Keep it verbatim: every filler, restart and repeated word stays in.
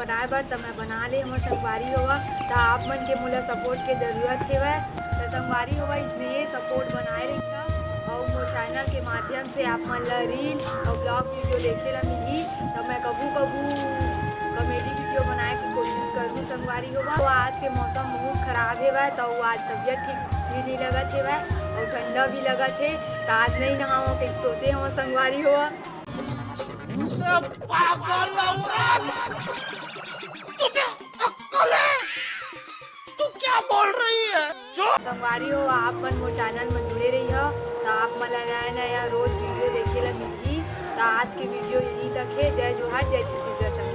बनाए बर, त मैं बना ले हवं संगवारी होवा। त आप मन के मोला सपोर्ट के जरूरत हेवय, त संगवारी होवा, इसने सपोर्ट बनाए रहिहा। अउ मोर चैनल के माध्यम से आप मन ला रील अउ ब्लॉग वीडियो देखे ला मिलही। त मैं कभू कभू कॉमेडी वीडियो बनाए के कोशिश करहूँ संगवारी होवा। तो आज के मौसम बहुत खराब हेवय, त वो आज तबियत ठीक भी नहीं लगत हेवय अउ ठंडा भी लगत हे। त आज नहीं नहावं कहिके सोचे हवं संगवारी होवा। पागल औरत, तुझे अक्कल है? तू क्या बोल रही है? जो संगवारी हो, आप मन मोर चैनल में जुड़े रहिहा, त आप मन ला नया नया रोज वीडियो देखे ला मिलही। त आज के वीडियो यहीं तक हे। जय जोहार, जय छत्तीसगढ़।